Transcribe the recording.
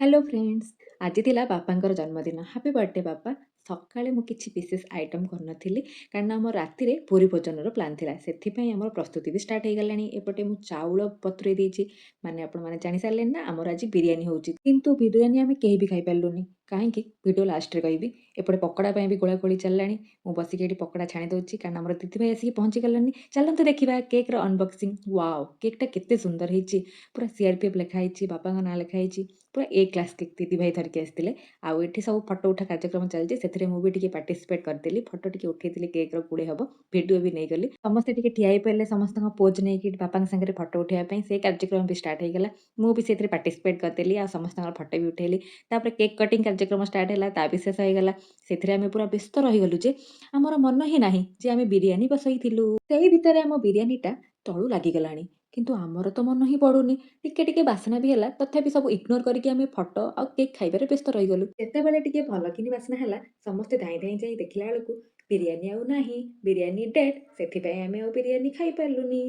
Hello friends, ଆଜି ଥିଲା ବାପାଙ୍କର ଜନ୍ମଦିନ। ହାପି ବର୍ଥଡେ ବାପା। ସକାଳେ ମୁଁ କିଛି ବିଶେଷ ଆଇଟମ୍ କରିନଥିଲି, କାରଣ ଆମ ରାତିରେ ପୁରୀ ଭୋଜନର ପ୍ଲାନ୍ ଥିଲା। ସେଥିପାଇଁ ଆମର ପ୍ରସ୍ତୁତି ବି ଷ୍ଟାର୍ଟ ହେଇଗଲାଣି। ଏପଟେ ମୁଁ ଚାଉଳ ବତୁରେଇ ଦେଇଛି। ମାନେ ଆପଣମାନେ ଜାଣିସାରିଲେଣି ନା, ଆମର ଆଜି ବିରିୟାନୀ ହେଉଛି। କିନ୍ତୁ ବିରିୟାନୀ ଆମେ କେହି ବି ଖାଇପାରିଲୁନି। କାହିଁକି, ଭିଡ଼ିଓ ଲାଷ୍ଟରେ କହିବି। ଏପଟେ ପକୋଡ଼ା ପାଇଁ ବି ଗୋଳାଗୋଳି ଚାଲିଲାଣି। ମୁଁ ବସିକି ଏଠି ପକୋଡ଼ା ଛାଣି ଦେଉଛି, କାରଣ ଆମର ଦିଦି ଭାଇ ଆସିକି ପହଞ୍ଚିଗଲାଣି। ଚାଲନ୍ତୁ ଦେଖିବା କେକ୍ର ଅନବକ୍ସିଂ। ୱାଓ, କେକ୍ଟା କେତେ ସୁନ୍ଦର ହେଇଛି! ପୁରା ସିଆର୍ପିଏଫ୍ ଲେଖା ହେଇଛି, ବାପାଙ୍କ ନାଁ ଲେଖା ହେଇଛି। ପୁରା ଏ କ୍ଲାସ୍ କେକ୍ ଦିଦି ଭାଇ ଧରିକି ଆସିଥିଲେ। ଆଉ ଏଠି ସବୁ ଫଟୋ ଉଠା କାର୍ଯ୍ୟକ୍ରମ ଚାଲିଛି। ସେଥିରେ ମୁଁ ବି ଟିକେ ପାର୍ଟିସିପେଟ୍ କରିଦେଲି। ଫଟୋ ଟିକେ ଉଠେଇଥିଲି କେକ୍ର, ଗୁଡ଼େ ହବ। ଭିଡ଼ିଓ ବି ନେଇଗଲି। ସମସ୍ତେ ଟିକେ ଠିଆ ହେଇପାରିଲେ ସମସ୍ତଙ୍କ ପୋଜ୍ ନେଇକି ବାପାଙ୍କ ସାଙ୍ଗରେ ଫଟୋ ଉଠେଇବା ପାଇଁ। ସେ କାର୍ଯ୍ୟକ୍ରମ ବି ଷ୍ଟାର୍ଟ ହେଇଗଲା। ମୁଁ ବି ସେଥିରେ ପାର୍ଟିସିପେଟ୍ କରିଦେଲି ଆଉ ସମସ୍ତଙ୍କର ଫଟୋ ବି ଉଠେଇଲି। ତାପରେ କେକ୍ କଟିଂ କାର୍ଯ୍ୟକ୍ରମ ଷ୍ଟାର୍ଟ ହେଲା, ତା ବି ଶେଷ ହେଇଗଲା। ସେଥିରେ ଆମେ ପୁରା ବ୍ୟସ୍ତ ରହିଗଲୁ ଯେ ଆମର ମନ ହିଁ ନାହିଁ ଯେ ଆମେ ବିରିୟାନୀ ବସେଇଥିଲୁ। ସେଇ ଭିତରେ ଆମ ବିରିୟାନୀଟା ତଳୁ ଲାଗିଗଲାଣି, କିନ୍ତୁ ଆମର ତ ମନ ହିଁ ପଡ଼ୁନି। ଟିକେ ଟିକେ ବାସ୍ନା ବି ହେଲା, ତଥାପି ସବୁ ଇଗ୍ନୋର କରିକି ଆମେ ଫଟୋ ଆଉ କେକ୍ ଖାଇବାରେ ବ୍ୟସ୍ତ ରହିଗଲୁ। ଯେତେବେଳେ ଟିକେ ଭଲ କିନି ବାସ୍ନା ହେଲା, ସମସ୍ତେ ଧାଇଁ ଧାଇଁ ଯାଇ ଦେଖିଲା ବେଳକୁ ବିରିୟାନୀ ଆଉ ନାହିଁ। ବିରିୟାନୀ ଡେଡ୍। ସେଥିପାଇଁ ଆମେ ଆଉ ବିରିୟାନୀ ଖାଇପାରିଲୁନି।